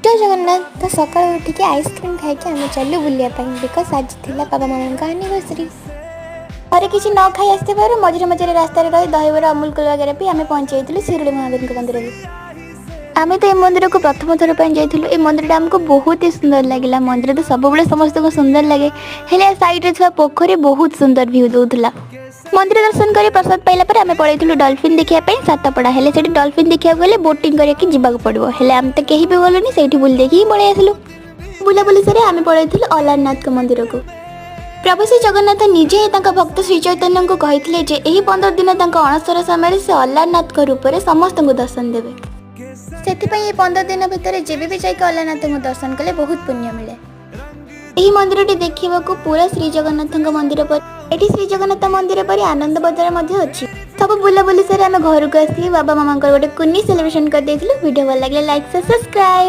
ଜୟ ଜଗନ୍ନାଥ। ତ ସକାଳୁ ଉଠିକି ଆଇସ୍କ୍ରିମ୍ ଖାଇକି ଆମେ ଚାଲୁ ବୁଲିବା ପାଇଁ, because ଆଜି ଥିଲା ବାବା ମାମାଙ୍କ ଆନିଭର୍ସରୀ। ଘରେ କିଛି ନ ଖାଇ ଆସିଥିବାରୁ ମଝିରେ ମଝିରେ ରାସ୍ତାରେ ରହି ଦହିବରା, ଅମୁଲ କୁଲ ବଗେରା ପିଇ ଆମେ ପହଞ୍ଚି ଯାଇଥିଲୁ ଶିରୁଳି ମହାବୀରଙ୍କ ମନ୍ଦିରରେ। ଆମେ ତ ଏ ମନ୍ଦିରକୁ ପ୍ରଥମ ଥର ପାଇଁ ଯାଇଥିଲୁ। ଏ ମନ୍ଦିରଟା ଆମକୁ ବହୁତ ହି ସୁନ୍ଦର ଲାଗିଲା। ମନ୍ଦିର ତ ସବୁବେଳେ ସମସ୍ତଙ୍କୁ ସୁନ୍ଦର ଲାଗେ, ହେଲେ ସାଇଡ଼ରେ ଥିବା ପୋଖରୀ ବହୁତ ସୁନ୍ଦର ଭ୍ୟୁ ଦେଉଥିଲା। ମନ୍ଦିର ଦର୍ଶନ କରି ପ୍ରସାଦ ପାଇଲା ପରେ ଆମେ ପଳେଇଥିଲୁ ଡଲଫିନ୍ ଦେଖିବା ପାଇଁ ସାତପଡ଼ା। ହେଲେ ସେଠି ଡଲଫିନ୍ ଦେଖିବାକୁ ଗଲେ ବୋଟିଂ କରିକି ଯିବାକୁ ପଡ଼ିବ। ହେଲେ ଆମେ ତ କେହି ବି ଗଲୁନି, ସେଇଠି ବୁଲି ଦେଖିକି ପଳେଇ ଆସିଲୁ। ବୁଲାବୁଲି ସାରି ଆମେ ପଳେଇଥିଲୁ ଅଲାରନାଥଙ୍କ ମନ୍ଦିରକୁ। ପ୍ରଭୁ ଶ୍ରୀ ଜଗନ୍ନାଥ ନିଜେ ହିଁ ତାଙ୍କ ଭକ୍ତ ଶ୍ରୀ ଚୈତନ୍ୟଙ୍କୁ କହିଥିଲେ ଯେ ଏହି 15 ଦିନ ତାଙ୍କ ଅଣସର ସମୟରେ ସେ ଅଲାରନାଥଙ୍କ ରୂପରେ ସମସ୍ତଙ୍କୁ ଦର୍ଶନ ଦେବେ। ସେଥିପାଇଁ ଏହି 15 ଦିନ ଭିତରେ ଯେବେ ବି ଯାଇକି ଅଲାରନାଥଙ୍କୁ ଦର୍ଶନ କଲେ ବହୁତ ପୁଣ୍ୟ ମିଳେ। ଏହି ମନ୍ଦିରଟି ଦେଖିବାକୁ ପୁରା ଶ୍ରୀ ଜଗନ୍ନାଥଙ୍କ ମନ୍ଦିର ପରି। ଏଠି ଶ୍ରୀ ଜଗନ୍ନାଥ ମନ୍ଦିର ପରି ଆନନ୍ଦ ବଜାର ମଧ୍ୟ ଅଛି। ସବୁ ବୁଲାବୁଲି ସାରି ଆମେ ଘରକୁ ଆସି ବାବା ମାମାଙ୍କର ଗୋଟେ କୁନି ସେଲିବ୍ରେସନ କରିଦେଇଥିଲୁ। ଭିଡ଼ିଓ ଭଲ ଲାଗିଲେ ଲାଇକ୍, ସବସ୍କ୍ରାଇବ।